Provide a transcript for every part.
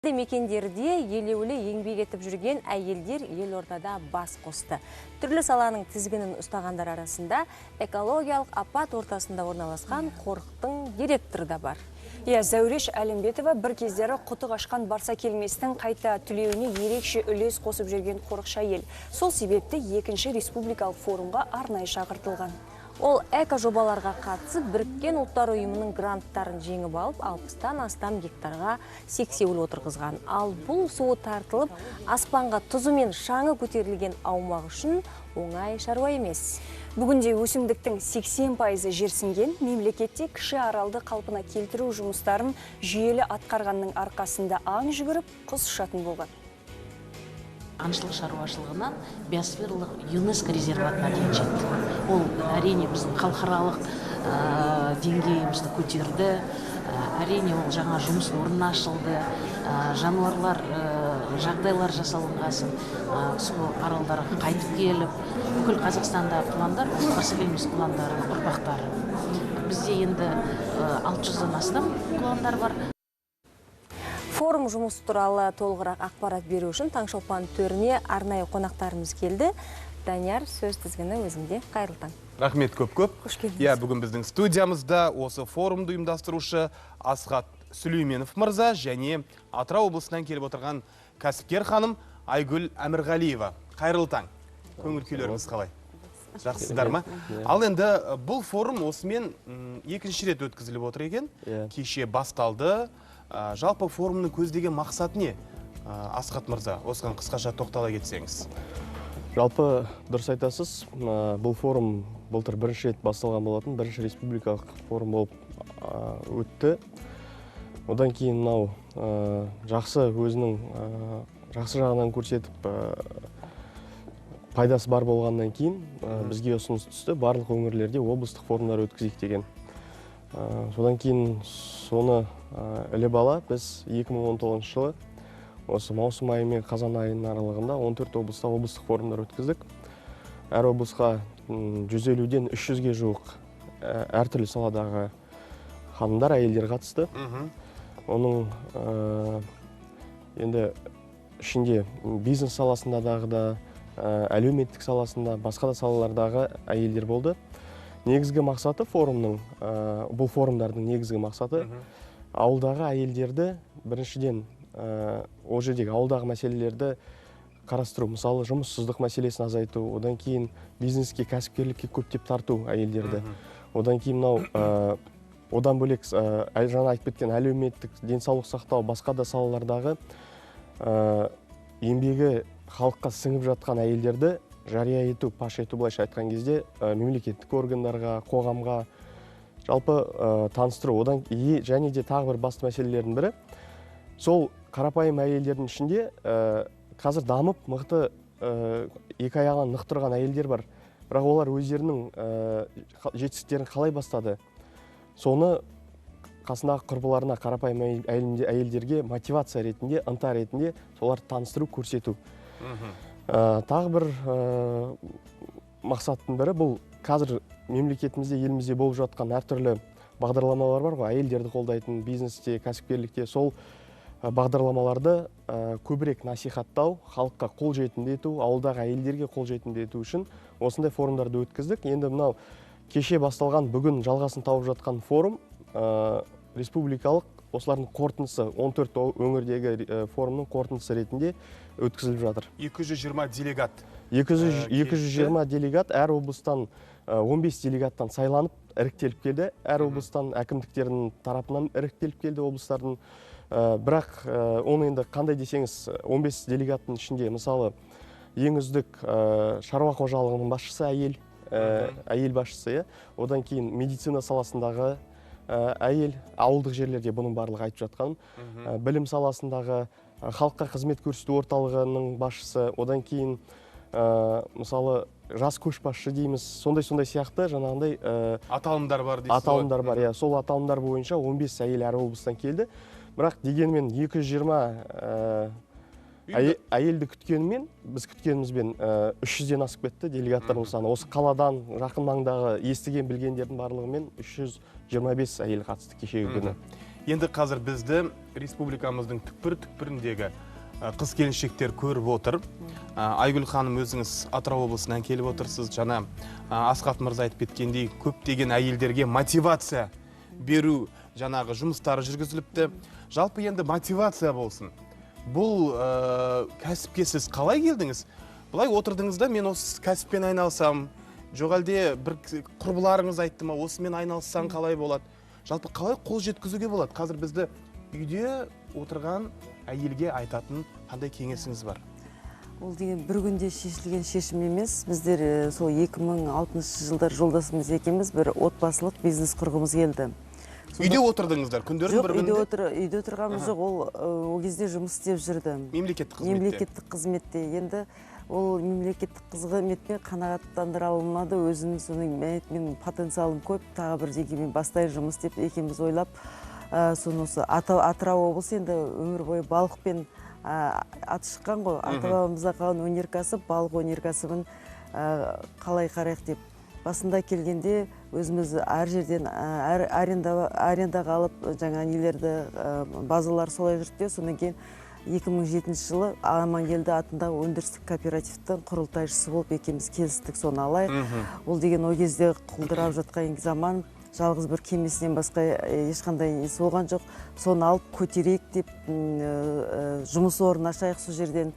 Мекендерде елеулі еңбек етіп жүрген әйелдер елордада бас қосты. Түрлі саланың тізгінін ұстағандар арасында экологиялық апат ортасында орналасқан қорықтың директоры да бар. Иә, Зәуреш Әлімбетова бір кездері құты қашқан Барсакелместің қайта түлеуіне ерекше үлес қосып жүрген қорықшы әйел. Сол себепті екінші республикалық форумға арнайы шақыртылған. Ол эко жобаларға қатысып, Біріккен Ұлттар Ұйымының гранттарын жеңіп алып, 60-тан астам гектарға сексеуіл отырғызған. Ал бұл суы тартылып, аспанға тұзы мен шаңы көтерілген аумақ үшін оңай шаруа емес. Бүгінде өсімдіктің 80%-ы жерсінген, мемлекетте кіші аралды қалпына келтіру жұмыстарын жүйелі атқарғанның арқасында аң жүгіріп, құс ұшатын болған. Аңшылық шаруашылығынан биосфералық ЮНЕСКО резерватына дейін жеттік. Ол әрине біздің халықаралық деңгейімізді көтерді. Әрине ол жаңа жұмыс орны ашылды, жануарлар жағдайлар жасалынғасын сол аралдарға қайтып келіп, бүкіл Қазақстандағы құландар Барсакелмес құландарының ұрпақтары. Бізде енді 600-дан астам құландар бар. Форум жұмысы туралы толығырақ ақпарат беру үшін Таңшолпан төріне арнайы қонақтарымыз келді. Данияр, сөз тізгіні өзіңде. Қайырлы таң. Рахмет көп-көп. Қош келдіңіз. Иә, бүгін біздің студиямызда осы форумды ұйымдастырушы Асхат Сүлейменов мырза және Атырау облысынан келіп отырған кәсіпкер ханым Айгүл Әмірғалиева. Қайырлы таң. Көңіл күйлеріңіз қалай? Жақсысыздар ма? Ал енді бұл форум осымен екінші рет өткізіліп отыр екен. Кеше басталды. Жалпы форумның көздеген мақсаты не? Асхат мырза, осыған қысқаша тоқтала кетсеңіз. Жалпы дұрыс айтасыз, бұл форум былтыр бірінші рет басталған болатын, бірінші республикалық форум болып өтті. Одан кейін мынау жақсы өзінің жақсы жағынан көрсетіп, пайдасы бар болғаннан кейін бізге ұсыныс түсті, барлық өңірлерде облыстық форумдар өткізейік деген. Содан кейін соны іліп ала біз 2019 жылы осы маусым айы мен қазан айының аралығында 14 облыста облыстық форумдар өткіздік. Әр облысқа 150-ден 300-ге жуық әртүрлі саладағы ханымдар, әйелдер қатысты. Оның енді ішінде бизнес саласындағы да, әлеуметтік саласында, басқа да салалардағы әйелдер болды. Негізгі мақсаты форумның, бұл форумдардың негізгі мақсаты ауылдағы әйелдерді біріншіден ол жердегі ауылдағы мәселелерді қарастыру, мысалы жұмыссыздық мәселесін азайту, одан кейін бизнеске, кәсіпкерлікке көптеп тарту әйелдерді. Одан кейін мынау одан бөлек жаңа айтып кеткен әлеуметтік, денсаулық сақтау, басқа да салалардағы еңбегі халыққа сіңіп жатқан әйелдерді жария ету, паш ету, былайша айтқан кезде мемлекеттік органдарға, қоғамға жалпы таныстыру. Одан және де тағы бір басты мәселелердің бірі, сол қарапайым әйелдердің ішінде қазір дамып, мықты екі аяғынан нық тұрған әйелдер бар. Бірақ олар өздерінің жетістіктерін қалай бастады, соны қасындағы құрбыларына, қарапайым әйелдерге мотивация ретінде, ынта ретінде соларды таныстыру, көрсету. Тағы бір мақсаттың бірі, бұл қазір мемлекетімізде, елімізде болып жатқан әртүрлі бағдарламалар бар ғой, әйелдерді қолдайтын бизнесте, кәсіпкерлікте, сол бағдарламаларды көбірек насихаттау, халыққа қолжетімді ету, ауылдағы әйелдерге қолжетімді ету үшін осындай форумдарды өткіздік. Енді мынау кеше басталған, бүгін жалғасын тауып жатқан форум республикалық, осылардың қорытындысы, 14 өңірдегі форумның қорытындысы ретінде өткізіліп жатыр. 220 делегат. 220 делегат, әр облыстан 15 делегаттан сайланып, іріктеліп келді. Әр облыстан әкімдіктерінің тарапынан іріктеліп келді облыстардың. Бірақ оны енді қандай десеңіз, 15 делегаттың ішінде, мысалы, ең үздік шаруа қожалығының басшысы әйел, әйел басшысы, одан кейін медицина саласындағы әйел, ауылдық жерлерде бұның барлығы айтып жатқаным, білім саласындағы, халыққа қызмет көрсету орталығының басшысы, одан кейін мысалы жас көшбасшы дейміз, сондай-сондай сияқты жаңағындай аталымдар бар дейсіз ғой. Аталымдар бар, иә, сол аталымдар бойынша 15 әйел әр облыстан келді. Бірақ дегенмен 220 әйелді күткенімен, біз күткенімізбен 300-ден асып кетті делегаттардың саны. Осы қаладан, жақын маңдағы естіген білгендердің барлығымен 325 әйел қатысты кешегі күні. Енді қазір бізді республикамыздың түкпір-түкпіріндегі қыз келіншектер көріп отыр. Айгүл ханым, өзіңіз Атырау облысынан келіп отырсыз. Жаңа Асхат мырза айтып кеткендей, көптеген әйелдерге мотивация беру жаңағы жұмыстары жүргізіліпті. Жалпы енді мотивация болсын. Бұл кәсіпке сіз қалай келдіңіз? Былай отырдыңыз да, мен осы кәсіппен айналысам, жоқ әлде бір құрбыларыңыз айтты ма, осымен айналыссаң қалай болады? Жалпы қалай қол жеткізуге болады? Қазір бізді үйде отырған әйелге айтатын қандай кеңесіңіз бар? Ол деген бір күнде шешілген шешім емес. Біздер сол 2006 жылдар жолдасымыз екеуміз бір отбасылық бизнес құрғымыз келді. Үйде отырдыңыздар, күндердің бір күнінде? Жоқ, үйде отырғанымыз жоқ, ол кезде жұмыс істеп жүрді. Мемлекеттік қызметте? Мемлекеттік қызметте. Енді ол мемлекеттік қызметпен қанағаттандыра алмады, өзінің соны менің потенциалым көп, тағы бірдеңемен бастай жұмыс деп екеуміз ойлап, соны осы Атырау облысы енді өмір бойы балықпен аты шыққан ғой, ата-бабамызда қалған өнеркәсіп, балық өнеркәсібін қалай қарайық деп. Басында келгенде өзіміз әр жерден арендаға алып жаңа нелерді, базалар солай жүрді. Содан кейін 2007 жылы Амангелді атындағы өндірістік кооперативтің құрылтайшысы болып екеуміз келістік, соны алайық. Ол деген ол кезде құлдырап жатқан заман, жалғыз бір кемесінен басқа ешқандай несі болған жоқ. Соны алып көтерейік деп, жұмыс орнын ашайық сол жерден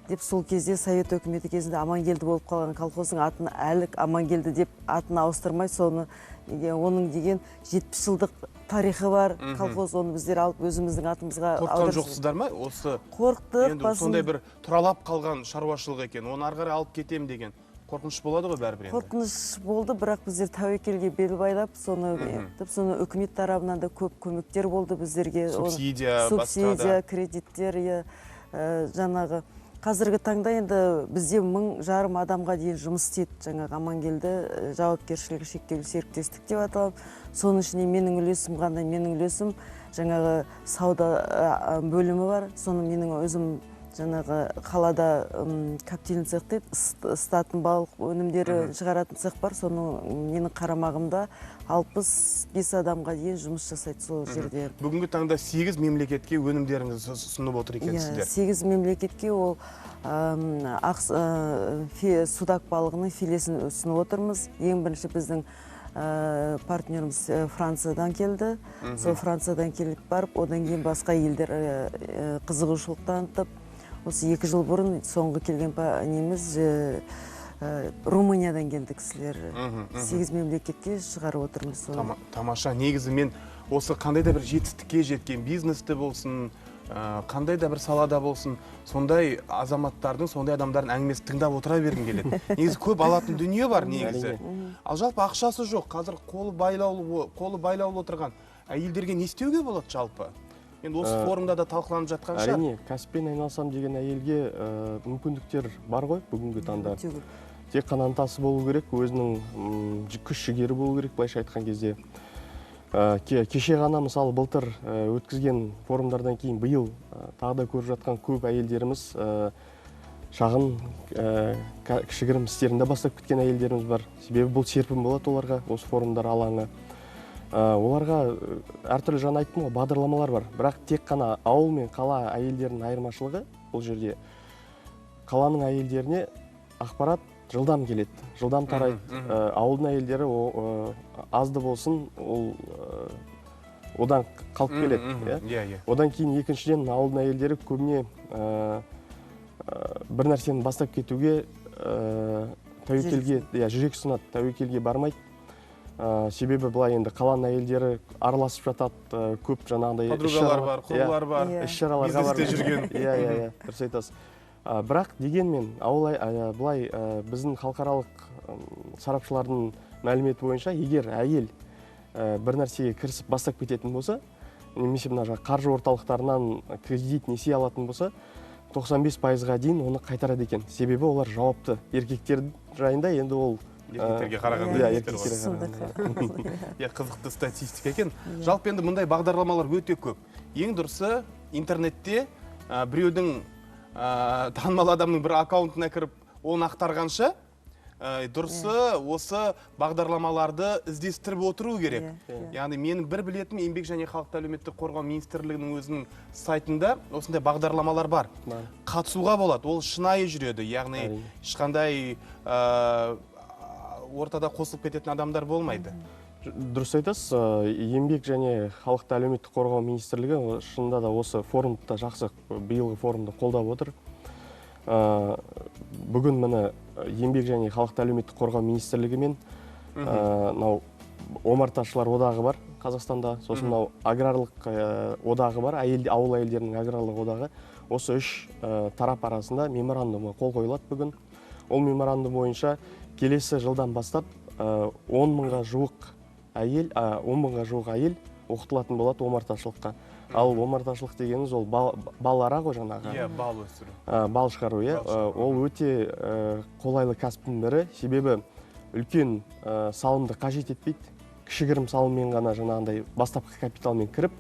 деп. Сол кезде Совет өкіметі кезінде Амангелді болып қалған колхоздың атын әлі Амангелді деп атын ауыстырмай, соны оның деген 70 жылдық тарихы бар колхоз, оны біздер алып өзіміздің атымызға. Қорыққан жоқсыздар ма? Осы қорықтық. Енді сондай бір тұралап қалған шаруашылық екен, оны ары қарай алып кетем деген қорқыныш болады ғой бәрібір енді. Қорқыныш болды, бірақ біздер тәуекелге бел байлап, соны үкімет тарабынан да көп көмектер болды біздерге. Субсидия, субсидия, кредиттер, жаңағы. Қазіргі таңда енді бізде 1500 адамға дейін жұмыс істейді жаңағы Амангелді жауапкершілігі шектеулі серіктестік деп аталады. Соның ішінде менің үлесім қандай? Менің үлесім жаңағы сауда бөлімі бар. Соны менің өзім жаңағы қалада коптильный цех дейді, ысытатын балық өнімдері шығаратын цех бар. Соның менің қарамағымда 65 адамға дейін жұмыс жасайды сол жерде. Бүгінгі таңда 8 мемлекетке өнімдеріңізді ұсынып отыр екенсіздер. 8 мемлекетке ол судак балығының филесін ұсынып отырмыз. Ең бірінші біздің партнеріміз Франциядан келді. Сол Франциядан келіп барып, одан кейін басқа елдер қызығушылық танытып, осы 2 жыл бұрын соңғы келген неміз Румыниядан келді кісілер. 8 мемлекетке шығарып отырмыз. Тамаша. Негізі мен осы қандай да бір жетістікке жеткен бизнесте болсын, қандай да бір салада болсын, сондай азаматтардың, сондай адамдардың әңгімесін тыңдап отыра бергім келеді. Негізі көп алатын дүние бар негізі. Ал жалпы ақшасы жоқ, қазір қолы байлаулы отырған әйелдерге не істеуге болады жалпы? Енді осы форумда да талқыланып жатқан шығар. Әрине, кәсіппен айналысам деген әйелге мүмкіндіктер бар ғой бүгінгі таңда. Тек қана ынтасы болу керек, өзінің күш жігері болу керек, былайша айтқан кезде. Кеше ғана, мысалы, былтыр өткізген форумдардан кейін биыл тағы да көріп жатқан көп әйелдеріміз шағын кішігірім істерінде бастап кеткен әйелдеріміз бар. Себебі бұл серпін болады оларға, осы форумдар алаңы. Оларға әртүрлі, жаңа айттым ғой, бағдарламалар бар. Бірақ тек қана ауыл мен қала әйелдерінің айырмашылығы бұл жерде қаланың әйелдеріне ақпарат жылдам келеді, жылдам тарайды. Ауылдың әйелдері азды болсын, ол одан қалып келеді. Одан кейін екіншіден ауылдың әйелдері көбіне бір нәрсені бастап кетуге тәуекелге, жүрек сынады, тәуекелге бармайды. Себебі былай енді қаланың әйелдері араласып жатады, көп жаңағындай подругалар бар, құрбылар бар, іс-шараларға бар, бизнесте жүрген. Иә, дұрыс айтасыз. Бірақ дегенмен былай біздің халықаралық сарапшылардың мәліметі бойынша, егер әйел бір нәрсеге кірісіп бастап кететін болса, немесе мына қаржы орталықтарынан кредит несие алатын болса, 95%-ға дейін оны қайтарады екен. Себебі олар жауапты. Еркектер жайында енді ол еркектерге қарағанда. Иә, қызықты статистика екен. Жалпы енді мұндай бағдарламалар өте көп. Ең дұрысы интернетте біреудің танымал адамның бір аккаунтына кіріп, оны ақтарғанша, Дұрысы осы бағдарламаларды іздестіріп отыру керек. Яғни менің бір білетінім, Еңбек және халықты әлеуметтік қорғау министрлігінің өзінің сайтында осындай бағдарламалар бар. Қатысуға болады, ол шынайы жүреді. Яғни ешқандай ортада қосылып кететін адамдар болмайды. Дұрыс айтасыз, Еңбек және халықты әлеуметтік қорғау министрлігі шынында да осы форумды жақсы, биылғы форумды қолдап отыр. Бүгін міне Еңбек және халықты әлеуметтік қорғау министрлігі мен мынау омарташылар одағы бар Қазақстанда, сосын мынау аграрлық одағы бар, ауыл әйелдерінің аграрлық одағы. Осы үш тарап арасында меморандумға қол қойылады бүгін. Ол меморандум бойынша келесі жылдан бастап 10 мыңға жуық әйел, 10 мыңға жуық әйел оқытылатын болады омарташылыққа. Ал омарташылық дегеніміз ол бал ара ғой жаңағы. Иә, бал өсіру. Бал шығару, иә. Ол өте қолайлы кәсіптің бірі, себебі үлкен салымды қажет етпейді. Кішігірім салыммен ғана жаңағындай бастапқы капиталмен кіріп,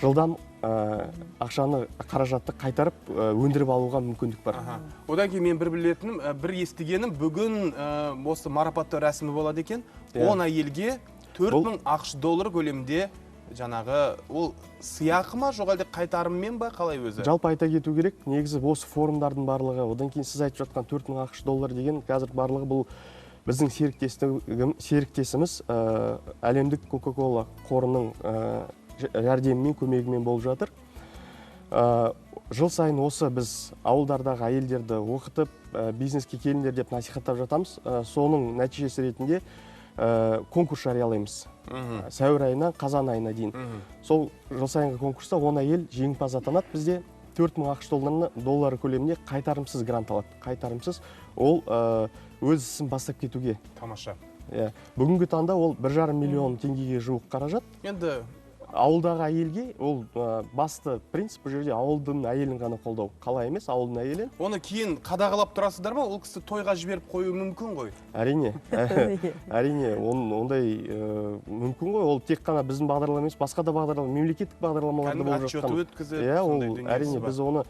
жылдам ақшаны, қаражатты қайтарып, өндіріп алуға мүмкіндік бар. Одан кейін мен бір білетінім, бір естігенім, бүгін осы марапаттау рәсімі болады екен. 10 әйелге 4000 ақш доллар көлемінде жаңағы, ол сыйақы ма, жоқ әлде қайтарыммен ба, қалай өзі? Жалпы айта кету керек, негізі осы форумдардың барлығы, одан кейін сіз айтып жатқан 4000 ақш доллар деген қазір барлығы бұл біздің серіктесіміз әлемдік Кока-Кола қорының жәрдемімен, көмегімен болып жатыр. Жыл сайын осы біз ауылдардағы әйелдерді оқытып, бизнеске келіңдер деп насихаттап жатамыз. Соның нәтижесі ретінде конкурс жариялаймыз. Сәуір айынан қазан айына дейін. Сол жыл сайынғы конкурста 10 әйел жеңімпаз атанады. Бізде 4000 ақш доллары көлемінде қайтарымсыз грант алады. Қайтарымсыз. Ол өз ісін бастап кетуге. Тамаша. Бүгінгі таңда ол 1,5 миллион теңгеге жуық қаражат. Енді ауылдағы әйелге ол басты принцип бұл жерде ауылдың әйелін ғана қолдау. Қала емес, ауылдың әйелін. Оны кейін қадағалап тұрасыздар ма? Ол кісі тойға жіберіп қою мүмкін ғой. Әрине. Әрине, ондай мүмкін ғой. Ол тек қана біздің бағдарлама емес, басқа да бағдарлама, мемлекеттік бағдарламаларда болып жатқан. Отчет өткізіп, сондай дүниесі бар. Әрине, біз оны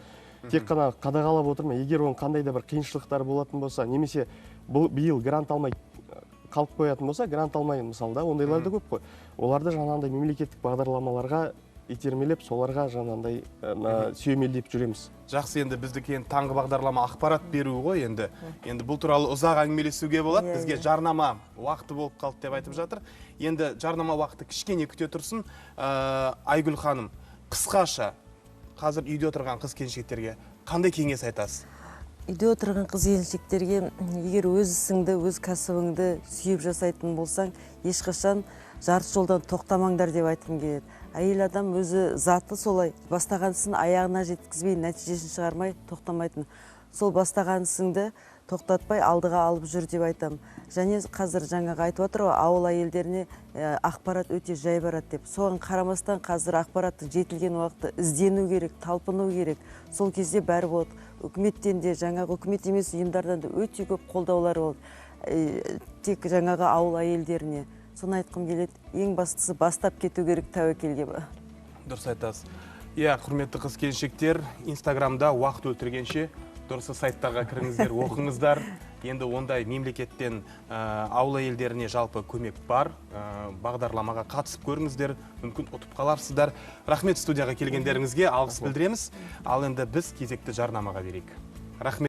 тек қана қадағалап отырмай, егер оның қандай да бір қиыншылықтары болатын болса, немесе бұл биыл грант алмай қалып қоятын болса, грант алмай мысалы да, ондайлар да көп қой. Оларды жаңағындай мемлекеттік бағдарламаларға итермелеп, соларға жаңағындай сүйемелдеп жүреміз. Жақсы, енді біздікі енді таңғы бағдарлама ақпарат беру ғой енді. Енді бұл туралы ұзақ әңгімелесуге болады. Бізге жарнама уақыты болып қалды деп айтып жатыр. Енді жарнама уақыты кішкене күте тұрсын. Айгүл ханым, қысқаша қазір үйде отырған қыз келіншектерге қандай кеңес айтасыз? Үйде отырған қыз келіншектерге, егер өз ісіңді, өз кәсібіңді сүйіп жасайтын болсаң, ешқашан жарты жолдан тоқтамаңдар деп айтқым келеді. Әйел адам өзі заты солай, бастаған ісін аяғына жеткізбей, нәтижесін шығармай тоқтамайтын. Сол бастаған ісіңді тоқтатпай алдыға алып жүр деп айтам. Және қазір жаңағы айтып отыр ғой, ауыл әйелдеріне ақпарат өте жай барады деп. Соған қарамастан қазір ақпараттың жетілген уақыты іздену керек, талпыну керек. Сол кезде бәрі болады. Үкіметтен де, жаңағы үкімет емес ұйымдардан да өте көп қолдаулар болды. Тек жаңағы ауыл әйелдеріне. Соны айтқым келеді, ең бастысы бастап кету керек тәуекелге. Дұрыс айтасыз. Иә, құрметті қыз келіншектер, Инстаграмда уақыт өлтіргенше дұрысы сайттарға кіріңіздер, оқыңыздар. Енді ондай мемлекеттен ауыл әйелдеріне жалпы көмек бар. Бағдарламаға қатысып көріңіздер, мүмкін ұтып қаларсыздар. Рахмет студияға келгендеріңізге, алғыс білдіреміз. Ал енді біз кезекті жарнамаға берейік. Рахмет.